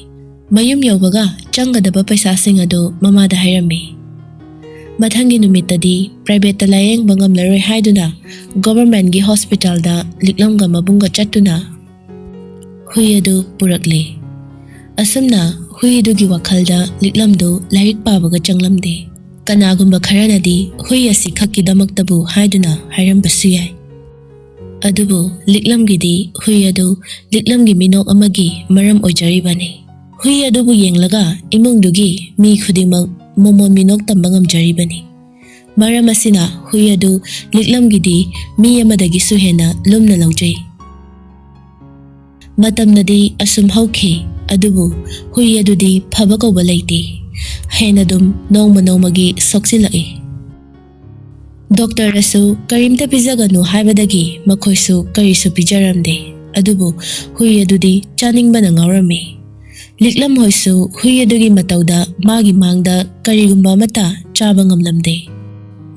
ꯃꯌꯨꯝ ꯌꯧꯕꯒ ꯆꯪꯒꯗꯕ ꯄꯩꯁꯥꯁꯤꯡ ꯑꯗꯨ ꯃꯃꯥꯗ ꯍꯥꯏꯔꯝꯃꯤ꯫ ꯃꯊꯪꯒꯤ ꯅꯨꯃꯤꯠꯇꯗꯤ ꯄ꯭ꯔꯥꯏꯚꯦꯠꯇ ꯂꯥꯌꯦꯡꯕ ꯉꯝꯂꯔꯣꯏ ꯍꯥꯏꯗꯨꯅ ꯒꯣꯚꯔꯃꯦꯟꯒꯤ ꯍꯣꯁꯄꯤꯇꯥꯜꯗ ꯂꯤꯛꯂꯝꯒ ꯃꯕꯨꯡꯒ ꯆꯠꯇꯨꯅ ꯍꯨꯏ ꯑꯗꯨ ꯄꯨꯔꯛꯂꯦ꯫ ꯑꯁꯨꯝꯅ ꯍꯨꯏ ꯑꯗꯨꯒꯤ ꯋꯥꯈꯜꯗ ꯂꯤꯛꯂꯝꯗꯨ ꯂꯥꯏꯔꯤꯛ ꯄꯥꯕꯒ ꯆꯪꯂꯝꯗꯦ꯫ ꯀꯅꯥꯒꯨꯝꯕ ꯈꯔꯅꯗꯤ ꯍꯨꯏ ꯑꯁꯤ ꯈꯛꯀꯤꯗꯃꯛꯇꯕꯨ ꯍꯥꯏꯗꯨꯅ ꯍꯥꯏꯔꯝꯕꯁꯨ ꯌꯥꯏ꯫ ꯑꯗꯨꯕꯨ ꯂꯤꯛꯂꯝꯒꯤꯗꯤ ꯍꯨꯏ ꯑꯗꯨ ꯂꯤꯛꯂꯝꯒꯤ ꯃꯤꯅꯣꯛ ꯑꯃꯒꯤ ꯃꯔꯝ ꯑꯣꯏꯖꯔꯤꯕꯅꯤ꯫ ꯍꯨꯏ ꯑꯗꯨꯕꯨ ꯌꯦꯡꯂꯒ ꯏꯃꯨꯡꯗꯨꯒꯤ ꯃꯤ ꯈꯨꯗꯤꯡꯃꯛ ꯃꯣꯃꯣꯟ ꯃꯤꯅꯣꯛ ꯇꯝꯕ ꯉꯝꯖꯔꯤꯕꯅꯤ꯫ ꯃꯔꯝ ꯑꯁꯤꯅ ꯍꯨꯏ ꯑꯗꯨ ꯂꯤꯛꯂꯝꯒꯤꯗꯤ ꯃꯤ ꯑꯃꯗꯒꯤꯁꯨ ꯍꯦꯟꯅ ꯂꯨꯝꯅ ꯂꯧꯖꯩ꯫ ꯃꯇꯝꯅꯗꯤ ꯑꯁꯨꯝ ꯍꯧꯈꯤ, ꯑꯗꯨꯕꯨ ꯍꯨꯏ ꯑꯗꯨꯗꯤ ꯐꯕ ꯀꯧꯕ ꯂꯩꯇꯦ꯫ ꯍꯦꯟꯅ ꯑꯗꯨꯝ ꯅꯣꯡꯃ ꯅꯣꯡꯃꯒꯤ ꯁꯣꯛꯆꯤꯜꯂꯛꯏ꯫ ꯗꯣꯛꯇꯔꯅꯁꯨ ꯀꯔꯤꯝꯇ ꯄꯤꯖꯒꯅꯨ ꯍꯥꯏꯕꯗꯒꯤ ꯃꯈꯣꯏꯁꯨ ꯀꯔꯤꯁꯨ ꯄꯤꯖꯔꯝꯗꯦ꯫ ꯑꯗꯨꯕꯨ ꯍꯨꯏ ꯑꯗꯨꯗꯤ ꯆꯥꯅꯤꯡꯕꯅ ꯉꯥꯎꯔꯝꯃꯤ꯫ ꯂꯤꯛꯂꯝ ꯍꯣꯏꯁꯨ ꯍꯨꯏ ꯑꯗꯨꯒꯤ ꯃꯇꯧꯗ ꯃꯥꯒꯤ ꯃꯥꯡꯗ ꯀꯔꯤꯒꯨꯝꯕ ꯑꯃꯠꯇ ꯆꯥꯕ ꯉꯝꯂꯝꯗꯦ꯫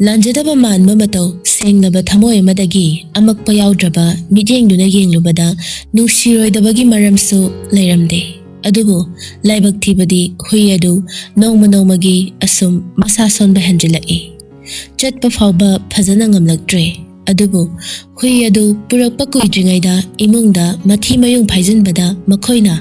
ꯂꯥꯟꯖꯗꯕ ꯃꯥꯟꯕ ꯃꯇꯧ, ꯁꯦꯡꯂꯕ ꯊꯃꯣꯏ ꯑꯃꯗꯒꯤ ꯑꯃꯛꯄ ꯌꯥꯎꯗ꯭ꯔꯕ ꯃꯤꯠꯌꯦꯡꯗꯨꯅ ꯌꯦꯡꯂꯨꯕꯗ ꯅꯨꯡꯁꯤꯔꯣꯏꯗꯕꯒꯤ ꯃꯔꯝꯁꯨ ꯂꯩꯔꯝꯗꯦ꯫ ꯑꯗꯨꯕꯨ ꯂꯥꯏꯕꯛ ꯊꯤꯕꯗꯤ ꯍꯨꯏ ꯑꯗꯨ ꯅꯣꯡꯃ ꯅꯣꯡꯃꯒꯤ ꯑꯁꯨꯝ ꯃꯁꯥ ꯁꯣꯟꯕ ꯍꯦꯟꯖꯤꯜꯂꯛꯏ꯫ ꯆꯠꯄ ꯐꯥꯎꯕ ꯐꯖꯅ ꯉꯝꯂꯛꯇ꯭ꯔꯦ꯫ ꯑꯗꯨꯕꯨ ꯍꯨꯏ ꯑꯗꯨ ꯄꯨꯔꯛꯄ ꯀꯨꯏꯗ꯭ꯔꯤꯉꯩꯗ ꯏꯃꯨꯡꯗ ꯃꯊꯤ ꯃꯌꯨꯡ ꯐꯥꯏꯖꯤꯟꯕꯗ ꯃꯈꯣꯏꯅ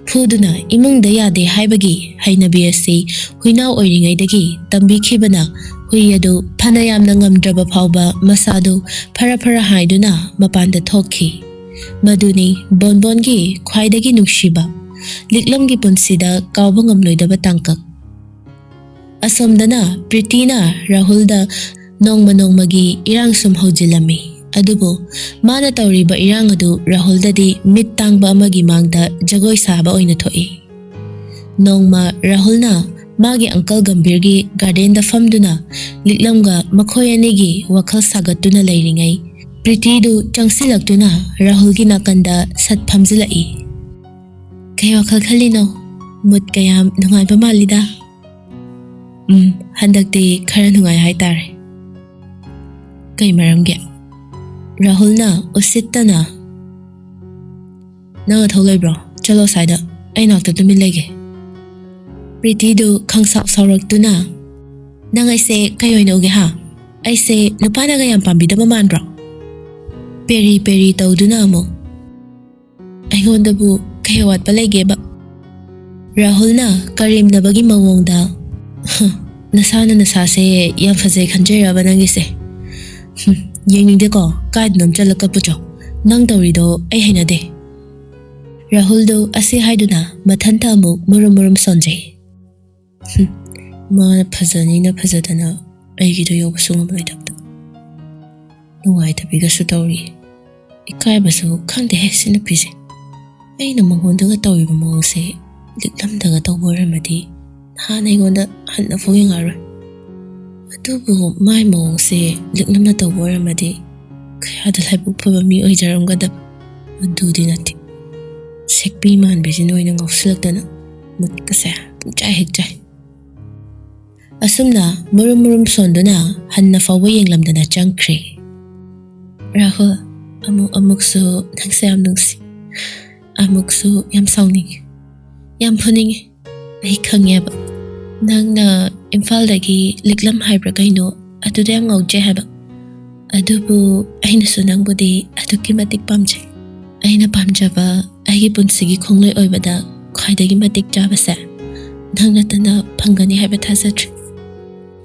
ꯐꯨꯗꯨꯅ ꯏꯃꯨꯡꯗ ꯌꯥꯗꯦ ꯍꯥꯏꯕꯒꯤ ꯍꯩꯅꯕꯤ ꯑꯁꯤ ꯍꯨꯏꯅꯥꯎ ꯑꯣꯏꯔꯤꯉꯩꯗꯒꯤ ꯇꯝꯕꯤꯈꯤꯕꯅ ꯍꯨꯏ ꯑꯗꯨ ꯐꯅ ꯌꯥꯝꯅ ꯉꯝꯗ꯭ꯔꯕ ꯐꯥꯎꯕ ꯃꯁꯥꯗꯨ ꯐꯔ ꯐꯔ ꯍꯥꯏꯗꯨꯅ ꯃꯄꯥꯟꯗ ꯊꯣꯛꯈꯤ꯫ ꯃꯗꯨꯅꯤ ꯕꯣꯟꯕꯣꯟꯒꯤ ꯈ꯭ꯋꯥꯏꯗꯒꯤ ꯅꯨꯡꯁꯤꯕ ꯂꯤꯛꯂꯝꯒꯤ ꯄꯨꯟꯁꯤꯗ ꯀꯥꯎꯕ ꯉꯝꯂꯣꯏꯗꯕ ꯇꯥꯡꯀꯛ꯫ ꯑꯁꯣꯝꯗꯅ ꯄ꯭ꯔꯤꯇꯤꯅ ꯔꯥꯍꯨꯜꯗ ꯅꯣꯡꯃ ꯅꯣꯡꯃꯒꯤ ꯏꯔꯥꯡ ꯁꯨꯝ ꯍꯧꯖꯤꯜꯂꯝꯃꯤ꯫ ꯑꯗꯨꯕꯨ ꯃꯥꯅ ꯇꯧꯔꯤꯕ ꯏꯔꯥꯡ ꯑꯗꯨ ꯔꯥꯍꯨꯜꯗꯗꯤ ꯃꯤꯠ ꯇꯥꯡꯕ ꯑꯃꯒꯤ ꯃꯥꯡꯗ ꯖꯒꯣꯏ ꯁꯥꯕ ꯑꯣꯏꯅ ꯊꯣꯛꯏ꯫ ꯅꯣꯡꯃ ꯔꯥꯍꯨꯜꯅ ꯃꯥꯒꯤ ꯑꯪꯀꯜ ꯒꯝꯚꯤꯔꯒꯤ ꯒꯥꯔꯗꯦꯟꯗ ꯐꯝꯗꯨꯅ ꯂꯤꯛꯂꯝꯒ ꯃꯈꯣꯏ ꯑꯅꯤꯒꯤ ꯋꯥꯈꯜ ꯁꯥꯒꯠꯇꯨꯅ ꯂꯩꯔꯤꯉꯩ, ꯄ꯭ꯔꯤꯇꯤꯗꯨ ꯆꯪꯁꯤꯜꯂꯛꯇꯨꯅ ꯔꯥꯍꯨꯜꯒꯤ ꯅꯥꯀꯟꯗ ꯁꯠ ꯐꯝꯖꯤꯜꯂꯛꯏ꯫ "ꯀꯩ ꯋꯥꯈꯜ ꯈꯜꯂꯤꯅꯣ? ꯃꯨꯠ ꯀꯌꯥꯝ ꯅꯨꯡꯉꯥꯏꯕ ꯃꯥꯜꯂꯤꯗ?" "ꯎꯝ, ꯍꯟꯗꯛꯇꯤ ꯈꯔ ꯅꯨꯡꯉꯥꯏ ꯍꯥꯏꯇꯥꯔꯦ꯫" "ꯀꯩ ꯃꯔꯝꯒꯤ?" ꯔꯥꯍꯨꯜꯅ ꯎꯁꯤꯠꯇꯅ, "ꯅꯪ ꯅꯊꯧ ꯂꯩꯕ꯭ꯔꯣ? ꯆꯠꯂꯣ ꯑꯁ꯭ꯋꯥꯏꯗ, ꯑꯩ ꯅꯥꯛꯇ ꯇꯨꯃꯤꯟ ꯂꯩꯒꯦ꯫" ꯄ꯭ꯔꯤꯇꯤꯗꯨ ꯈꯪꯁꯥꯎ ꯁꯥꯎꯔꯛꯇꯨꯅ, ꯅꯪ ꯑꯩꯁꯦ ꯀꯩ ꯑꯣꯏꯅ ꯎꯒꯦ ꯍꯥ? ꯑꯩꯁꯦ ꯅꯨꯄꯥꯅꯒ ꯌꯥꯝ ꯄꯥꯝꯕꯤꯗꯕ ꯃꯥꯟꯕ꯭ꯔꯣ? ꯄꯦꯔꯤ ꯄꯦꯔꯤ ꯇꯧꯗꯨꯅ ꯑꯃꯨꯛ, "ꯑꯩꯉꯣꯟꯗꯕꯨ ꯀꯩ ꯑꯋꯥꯠꯄ ꯂꯩꯒꯦꯕ?" ꯔꯥꯍꯨꯜꯅ ꯀꯔꯦꯝꯅꯕꯒꯤ ꯃꯑꯣꯡꯗ, "ꯍ, ꯅꯁꯥꯅ ꯅꯁꯥꯁꯦ ꯌꯥꯝ ꯐꯖꯩ ꯈꯟꯖꯩꯔꯕ ꯅꯪꯒꯤꯁꯦ? ꯍꯨꯝ, ꯌꯦꯡꯅꯤꯡꯗꯦꯀꯣ, ꯀꯥꯏꯗꯅꯣꯝ ꯆꯠꯂ ꯀꯞꯄꯨꯆꯣ꯫ ꯅꯪ ꯇꯧꯔꯤꯗꯣ ꯑꯩ ꯍꯩꯅꯗꯦ꯫" ꯔꯥꯍꯨꯜꯗꯨ ꯑꯁꯤ ꯍꯥꯏꯗꯨꯅ ꯃꯊꯟꯇ ꯑꯃꯨꯛ ꯃꯨꯔꯨꯝ ꯃꯨꯔꯨꯝ ꯁꯣꯟꯖꯩ꯫ ꯍꯨꯝ, ꯃꯥꯅ ꯐꯖꯅꯤꯅ ꯐꯖꯗꯅ ꯑꯩꯒꯤꯗꯣ ꯌꯧꯕꯁꯨ ꯉꯝꯂꯣꯏꯗꯕꯗ꯫ ꯅꯨꯡꯉꯥꯏꯇꯕꯤꯒꯁꯨ ꯇꯧꯔꯤ꯫ ꯏꯀꯥꯏꯕꯁꯨ ꯈꯪꯗꯦꯍꯦ ꯁꯤ ꯅꯨꯄꯤꯁꯦ꯫ ꯑꯩꯅ ꯃꯉꯣꯟꯗꯒ ꯇꯧꯔꯤꯕ ꯃꯑꯣꯡꯁꯦ ꯂꯤꯛꯂꯝꯗꯒ ꯇꯧꯕ ꯑꯣꯏꯔꯝꯃꯗꯤ ꯅꯍꯥꯟ ꯑꯩꯉꯣꯟꯗ ꯍꯟꯅꯐꯥꯎ ꯌꯦꯡꯉꯛꯑꯔꯣꯏ꯫ ꯑꯗꯨꯕꯨ ꯃꯥꯏ ꯃꯑꯣꯡꯁꯦ ꯂꯤꯛꯂꯝꯅ ꯇꯧꯕ ꯑꯣꯏꯔꯝꯃꯗꯤ ꯀꯌꯥꯗ ꯂꯥꯏꯕꯛ ꯐꯕ ꯃꯤ ꯑꯣꯏꯖꯔꯝꯒꯗꯕ꯫ ꯑꯗꯨꯗꯤ ꯅꯠꯇꯦ꯫ ꯁꯦꯛꯄꯤ ꯃꯥꯟꯕꯤꯁꯤꯅ ꯑꯣꯏꯅ ꯉꯥꯎꯁꯤꯜꯂꯛꯇꯅ ꯃꯨꯠꯀꯁꯦ ꯄꯨꯡꯆꯥꯏ ꯍꯦꯛ ꯆꯥꯏ꯫ ꯑꯁꯨꯝꯅ ꯃꯨꯔꯨꯝ ꯃꯨꯔꯨꯝ ꯁꯣꯟꯗꯨꯅ ꯍꯟꯅ ꯐꯥꯎꯕ ꯌꯦꯡꯂꯝꯗꯅ ꯆꯪꯈ꯭ꯔꯦ꯫ ꯔꯥꯍꯨꯜ, ꯑꯃꯨꯛ ꯑꯃꯨꯛꯁꯨ ꯅꯪꯁꯦ ꯌꯥꯝ ꯅꯨꯡꯁꯤ, ꯑꯃꯨꯛꯁꯨ ꯌꯥꯝ ꯁꯥꯎꯅꯤꯡꯉꯤ, ꯌꯥꯝ ꯐꯨꯅꯤꯡꯉꯤ꯫ ꯑꯩ ꯈꯪꯉꯦꯕ, ꯅꯪꯅ ꯏꯝꯐꯥꯜꯗꯒꯤ ꯂꯤꯛꯂꯝ ꯍꯥꯏꯕ꯭ꯔꯥ ꯀꯩꯅꯣ, ꯑꯗꯨꯗ ꯌꯥꯝ ꯉꯥꯎꯖꯩ ꯍꯥꯏꯕ꯫ ꯑꯗꯨꯕꯨ ꯑꯩꯅꯁꯨ ꯅꯪꯕꯨꯗꯤ ꯑꯗꯨꯛꯀꯤ ꯃꯇꯤꯛ ꯄꯥꯝꯖꯩ꯫ ꯑꯩꯅ ꯄꯥꯝꯖꯕ ꯑꯩꯒꯤ ꯄꯨꯟꯁꯤꯒꯤ ꯈꯣꯡꯂꯣꯏ ꯑꯣꯏꯕꯗ ꯈ꯭ꯋꯥꯏꯗꯒꯤ ꯃꯇꯤꯛ ꯆꯥꯕꯁꯦ ꯅꯪ ꯅꯠꯇꯅ ꯐꯪꯒꯅꯤ ꯍꯥꯏꯕ ꯊꯥꯖꯗ꯭ꯔꯤ꯫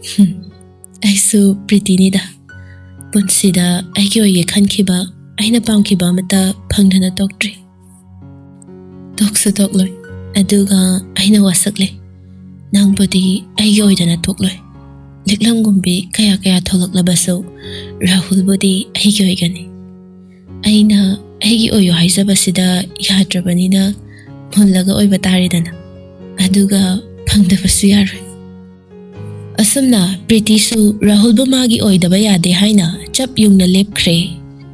ꯍꯨꯝ, ꯑꯩꯁꯨ ꯄ꯭ꯔꯤꯇꯤꯅꯤꯗ꯫ ꯄꯨꯟꯁꯤꯗ ꯑꯩꯒꯤ ꯑꯣꯏꯒꯦ ꯈꯟꯈꯤꯕ, ꯑꯩꯅ ꯄꯥꯝꯈꯤꯕ ꯑꯃꯠꯇ ꯐꯪꯗꯅ ꯇꯣꯛꯇ꯭ꯔꯤ꯫ ꯇꯣꯛꯁꯨ ꯇꯣꯛꯂꯣꯏ꯫ ꯑꯗꯨꯒ ꯑꯩꯅ ꯋꯥꯁꯛꯂꯦ, ꯅꯪꯕꯨꯗꯤ ꯑꯩꯒꯤ ꯑꯣꯏꯗꯅ ꯇꯣꯛꯂꯣꯏ꯫ ꯂꯤꯛꯂꯝꯒꯨꯝꯕꯤ ꯀꯌꯥ ꯀꯌꯥ ꯊꯣꯛꯂꯛꯂꯕꯁꯨ ꯔꯥꯍꯨꯜꯕꯨꯗꯤ ꯑꯩꯒꯤ ꯑꯣꯏꯒꯅꯤ꯫ ꯑꯩꯅ ꯑꯩꯒꯤ ꯑꯣꯏꯌꯨ ꯍꯥꯏꯖꯕꯁꯤꯗ ꯌꯥꯗ꯭ꯔꯕꯅꯤꯅ ꯃꯨꯜꯂꯒ ꯑꯣꯏꯕ ꯇꯥꯔꯦꯗꯅ꯫ ꯑꯗꯨꯒ ꯐꯪꯗꯕꯁꯨ ꯌꯥꯔꯣꯏ꯫ ꯑꯁꯨꯝꯅ ꯄ꯭ꯔꯤꯇꯤꯁꯨ ꯔꯥꯍꯨꯜꯕꯨ ꯃꯥꯒꯤ ꯑꯣꯏꯗꯕ ꯌꯥꯗꯦ ꯍꯥꯏꯅ ꯆꯞ ꯌꯨꯡꯅ ꯂꯦꯞꯈ꯭ꯔꯦ꯫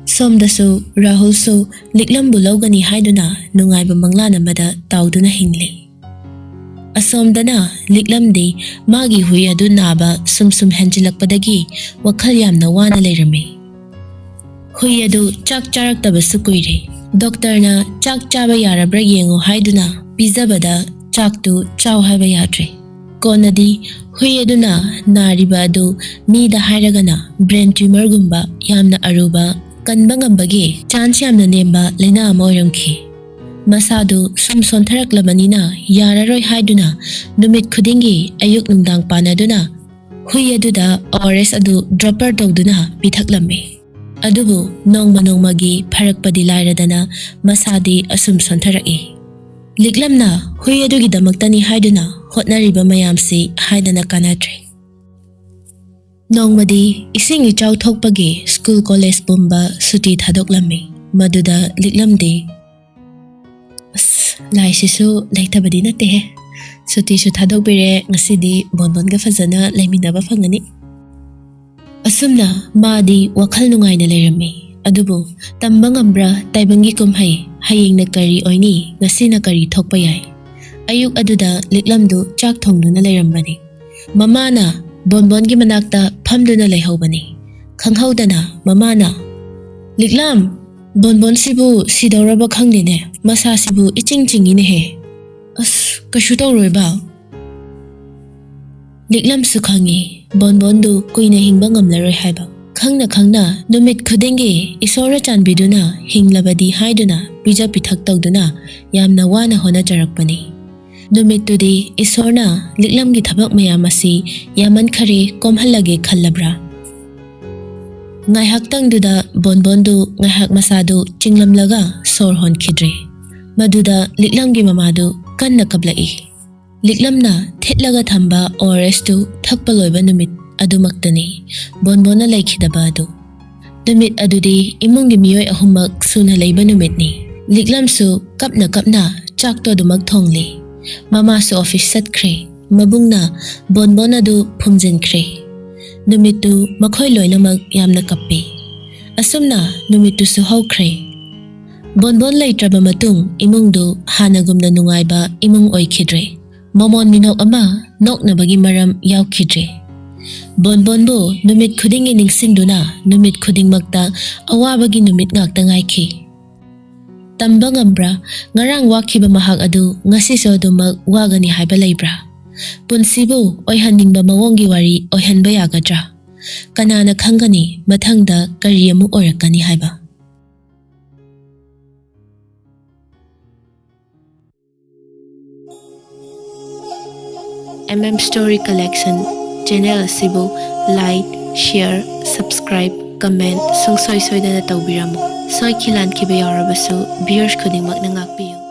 ꯁꯣꯝꯗꯁꯨ ꯔꯥꯍꯨꯜꯁꯨ ꯂꯤꯛꯂꯝꯕꯨ ꯂꯧꯒꯅꯤ ꯍꯥꯏꯗꯨꯅ ꯅꯨꯡꯉꯥꯏꯕ ꯃꯪꯂꯥꯟ ꯑꯃꯗ ꯇꯥꯎꯗꯨꯅ ꯍꯤꯡꯂꯤ꯫ ꯑꯁꯣꯝꯗꯅ ꯂꯤꯛꯂꯝꯗꯤ ꯃꯥꯒꯤ ꯍꯨꯏ ꯑꯗꯨ ꯅꯥꯕ ꯁꯨꯝ ꯁꯨꯝ ꯍꯦꯟꯖꯤꯜꯂꯛꯄꯗꯒꯤ ꯋꯥꯈꯜ ꯌꯥꯝꯅ ꯋꯥꯅ ꯂꯩꯔꯝꯃꯤ꯫ ꯍꯨꯏ ꯑꯗꯨ ꯆꯥꯛ ꯆꯥꯔꯛꯇꯕꯁꯨ ꯀꯨꯏꯔꯦ꯫ ꯗꯣꯛꯇꯔꯅ ꯆꯥꯛ ꯆꯥꯕ ꯌꯥꯔꯕ꯭ꯔꯥ ꯌꯦꯡꯉꯨ ꯍꯥꯏꯗꯨꯅ ꯄꯤꯖꯕꯗ ꯆꯥꯛꯇꯨ ꯆꯥꯎ ꯍꯥꯏꯕ ꯌꯥꯗ꯭ꯔꯦ꯫ ꯀꯣꯟꯅꯗꯤ ꯍꯨꯏ ꯑꯗꯨꯅ ꯅꯥꯔꯤꯕ ꯑꯗꯨ ꯃꯤꯗ ꯍꯥꯏꯔꯒꯅ brain tumorꯒꯨꯝꯕ ꯌꯥꯝꯅ ꯑꯔꯨꯕ, ꯀꯟꯕ ꯉꯝꯕꯒꯤ chance ꯌꯥꯝꯅ ꯅꯦꯝꯕ ꯂꯥꯏꯅꯥ ꯑꯃ ꯑꯣꯏꯔꯝꯈꯤ꯫ ꯃꯁꯥꯗꯨ ꯁꯨꯝ ꯁꯣꯟꯊꯔꯛꯂꯕꯅꯤꯅ ꯌꯥꯔꯔꯣꯏ ꯍꯥꯏꯗꯨꯅ ꯅꯨꯃꯤꯠ ꯈꯨꯗꯤꯡꯒꯤ ꯑꯌꯨꯛ ꯅꯨꯡꯗꯥꯡ ꯄꯥꯟꯅꯗꯨꯅ ꯍꯨꯏ ꯑꯗꯨꯗ ORS ꯑꯗꯨ dropper ꯇꯧꯗꯨꯅ ꯄꯤꯊꯛꯂꯝꯃꯤ꯫ ꯑꯗꯨꯕꯨ ꯅꯣꯡꯃ ꯅꯣꯡꯃꯒꯤ ꯐꯔꯛꯄꯗꯤ ꯂꯥꯏꯔꯗꯅ ꯃꯁꯥꯗꯤ ꯑꯁꯨꯝ ꯁꯣꯟꯊꯔꯛꯏ꯫ ꯂꯤꯛꯂꯝꯅ ꯍꯨꯏ ꯑꯗꯨꯒꯤꯗꯃꯛꯇꯅꯤ ꯍꯥꯏꯗꯨꯅ ꯍꯣꯠꯅꯔꯤꯕ ꯃꯌꯥꯝꯁꯤ ꯍꯥꯏꯗꯅ ꯀꯥꯟꯅꯗ꯭ꯔꯦ꯫ ꯅꯣꯡꯃꯗꯤ ꯏꯁꯤꯡ ꯏꯆꯥꯎ ꯊꯣꯛꯄꯒꯤ school college ꯄꯨꯝꯕ ꯁꯨꯇꯤ ꯊꯥꯗꯣꯛꯂꯝꯃꯤ꯫ ꯃꯗꯨꯗ ꯂꯤꯛꯂꯝꯗꯤ, "ꯑꯁ, ꯂꯥꯏꯁꯤꯁꯨ ꯂꯩꯇꯕꯗꯤ ꯅꯠꯇꯦꯍꯦ꯫ ꯁꯨꯇꯤꯁꯨ ꯊꯥꯗꯣꯛꯄꯤꯔꯦ, ꯉꯁꯤꯗꯤ ꯕꯣꯟꯕꯣꯟꯒ ꯐꯖꯅ ꯂꯩꯃꯤꯟꯅꯕ ꯐꯪꯒꯅꯤ"꯫ ꯑꯁꯨꯝꯅ ꯃꯥꯗꯤ ꯋꯥꯈꯜ ꯅꯨꯡꯉꯥꯏꯅ ꯂꯩꯔꯝꯃꯤ꯫ ꯑꯗꯨꯕꯨ ꯇꯝꯕ ꯉꯝꯕ꯭ꯔꯥ, ꯇꯥꯏꯕꯪꯒꯤ ꯀꯨꯝꯍꯩ, ꯍꯌꯦꯡꯅ ꯀꯔꯤ ꯑꯣꯏꯅꯤ, ꯉꯁꯤꯅ ꯀꯔꯤ ꯊꯣꯛꯄ ꯌꯥꯏ? ꯑꯌꯨꯛ ꯑꯗꯨꯗ ꯂꯤꯛꯂꯝꯗꯨ ꯆꯥꯛ ꯊꯣꯡꯗꯨꯅ ꯂꯩꯔꯝꯕꯅꯤ꯫ ꯃꯃꯥꯅ ꯕꯣꯟꯕꯣꯟꯒꯤ ꯃꯅꯥꯛꯇ ꯐꯝꯗꯨꯅ ꯂꯩꯍꯧꯕꯅꯤ꯫ ꯈꯪꯍꯧꯗꯅ ꯃꯃꯥꯅ, "ꯂꯤꯛꯂꯝ, ꯕꯣꯟꯕꯣꯟꯁꯤꯕꯨ ꯁꯤꯗꯧꯔꯕ ꯈꯪꯗꯦꯅꯦ, ꯃꯁꯥꯁꯤꯕꯨ ꯏꯆꯤꯡ ꯆꯤꯡꯉꯤꯅꯦꯍꯦ꯫ ꯑꯁ, ꯀꯩꯁꯨ ꯇꯧꯔꯣꯏꯕ"꯫ ꯂꯤꯛꯂꯝꯁꯨ ꯈꯪꯉꯤ ꯕꯣꯟꯕꯣꯟꯗꯨ ꯀꯨꯏꯅ ꯍꯤꯡꯕ ꯉꯝꯂꯔꯣꯏ ꯍꯥꯏꯕ꯫ ꯈꯪꯅ ꯈꯪꯅ ꯅꯨꯃꯤꯠ ꯈꯨꯗꯤꯡꯒꯤ ꯏꯁꯣꯔꯅ ꯆꯥꯟꯕꯤꯗꯨꯅ ꯍꯤꯡꯂꯕꯗꯤ ꯍꯥꯏꯗꯨꯅ ꯄꯤꯖ ꯄꯤꯊꯛ ꯇꯧꯗꯨꯅ ꯌꯥꯝꯅ ꯋꯥꯅ ꯍꯣꯠꯅꯖꯔꯛꯄꯅꯤ꯫ ꯅꯨꯃꯤꯠꯇꯨꯗꯤ ꯏꯁꯣꯔꯅ ꯂꯤꯛꯂꯝꯒꯤ ꯊꯕꯛ ꯃꯌꯥꯝ ꯑꯁꯤ ꯌꯥꯝꯃꯟꯈꯔꯦ, ꯀꯣꯝꯍꯜꯂꯒꯦ ꯈꯜꯂꯕ꯭ꯔꯥ? ꯉꯥꯏꯍꯥꯛꯇꯪꯗꯨꯗ ꯕꯣꯟꯕꯣꯟꯗꯨ ꯉꯥꯏꯍꯥꯛ ꯃꯁꯥꯗꯨ ꯆꯤꯡꯂꯝꯂꯒ ꯁꯣꯔ ꯍꯣꯟꯈꯤꯗ꯭ꯔꯦ꯫ ꯃꯗꯨꯗ ꯂꯤꯛꯂꯝꯒꯤ ꯃꯃꯥꯗꯨ ꯀꯟꯅ ꯀꯞꯂꯛꯏ꯫ ꯂꯤꯛꯂꯝꯅ ꯊꯤꯠꯂꯒ ꯊꯝꯕ ORSꯇꯨ ꯊꯛꯄ ꯂꯣꯏꯕ ꯅꯨꯃꯤꯠ ꯑꯗꯨꯃꯛꯇꯅꯤ ꯕꯣꯟꯕꯣꯟꯅ ꯂꯩꯈꯤꯗꯕ ꯑꯗꯨ꯫ ꯅꯨꯃꯤꯠ ꯑꯗꯨꯗꯤ ꯏꯃꯨꯡꯒꯤ ꯃꯤꯑꯣꯏ ꯑꯍꯨꯝꯃꯛ ꯁꯨꯅ ꯂꯩꯕ ꯅꯨꯃꯤꯠꯅꯤ꯫ ꯂꯤꯛꯂꯝꯁꯨ ꯀꯞꯅ ꯀꯞꯅ ꯆꯥꯛꯇꯣ ꯑꯗꯨꯃꯛ ꯊꯣꯡꯂꯤ꯫ ꯃꯃꯥꯁꯨ office ꯆꯠꯈ꯭ꯔꯦ꯫ ꯃꯕꯨꯡꯅ ꯕꯣꯟꯕꯣꯟ ꯑꯗꯨ ꯐꯨꯝꯖꯤꯟꯈ꯭ꯔꯦ꯫ ꯅꯨꯃꯤꯠꯇꯨ ꯃꯈꯣꯏ ꯂꯣꯏꯅꯃꯛ ꯌꯥꯝꯅ ꯀꯞꯄꯤ꯫ ꯑꯁꯨꯝꯅ ꯅꯨꯃꯤꯠꯇꯨꯁꯨ ꯍꯧꯈ꯭ꯔꯦ꯫ ꯕꯣꯟꯕꯣꯟ ꯂꯩꯇ꯭ꯔꯕ ꯃꯇꯨꯡ ꯏꯃꯨꯡꯗꯨ ꯍꯥꯟꯅꯒꯨꯝꯅ ꯅꯨꯡꯉꯥꯏꯕ ꯏꯃꯨꯡ ꯑꯣꯏꯈꯤꯗ꯭ꯔꯦ꯫ ꯃꯃꯣꯟ ꯃꯤꯅꯣꯛ ꯑꯃ ꯅꯣꯛꯅꯕꯒꯤ ꯃꯔꯝ ꯌꯥꯎꯈꯤꯗ꯭ꯔꯦ꯫ ꯕꯣꯟꯕꯣꯟꯕꯨ ꯅꯨꯃꯤꯠ ꯈꯨꯗꯤꯡꯒꯤ ꯅꯤꯡꯁꯤꯡꯗꯨꯅ ꯅꯨꯃꯤꯠ ꯈꯨꯗꯤꯡꯃꯛꯇ ꯑꯋꯥꯕꯒꯤ ꯅꯨꯃꯤꯠ ꯉꯥꯛꯇ ꯉꯥꯏꯈꯤ꯫ ꯇꯝꯕ ꯉꯝꯕ꯭ꯔꯥ? ꯉꯔꯥꯡ ꯋꯥꯈꯤꯕ ꯃꯍꯥꯛ ꯑꯗꯨ ꯉꯁꯤꯁꯨ ꯑꯗꯨꯃꯛ ꯋꯥꯒꯅꯤ ꯍꯥꯏꯕ ꯂꯩꯕ꯭ꯔꯥ? ꯄꯨꯟꯁꯤꯕꯨ ꯑꯣꯏꯍꯟꯅꯤꯡꯕ ꯃꯑꯣꯡꯒꯤ ꯋꯥꯔꯤ ꯑꯣꯏꯍꯟꯕ ꯌꯥꯒꯗ꯭ꯔꯥ? ꯀꯅꯥꯅ ꯈꯪꯒꯅꯤ ꯃꯊꯪꯗ ꯀꯔꯤ ꯑꯃꯨꯛ ꯑꯣꯏꯔꯛꯀꯅꯤ ꯍꯥꯏꯕ? M M Story Collection channel ꯑꯁꯤꯕꯨ like, share, subscribe, comment ꯁꯨꯡꯁꯣꯏ ꯁꯣꯏꯗꯅ ꯇꯧꯕꯤꯔꯝꯃꯨ꯫ ꯁꯣꯏꯈꯤ ꯂꯥꯟꯈꯤꯕ ꯌꯥꯎꯔꯕꯁꯨ viewers ꯈꯨꯗꯤꯡꯃꯛꯅ ꯉꯥꯛꯄꯤꯌꯨ꯫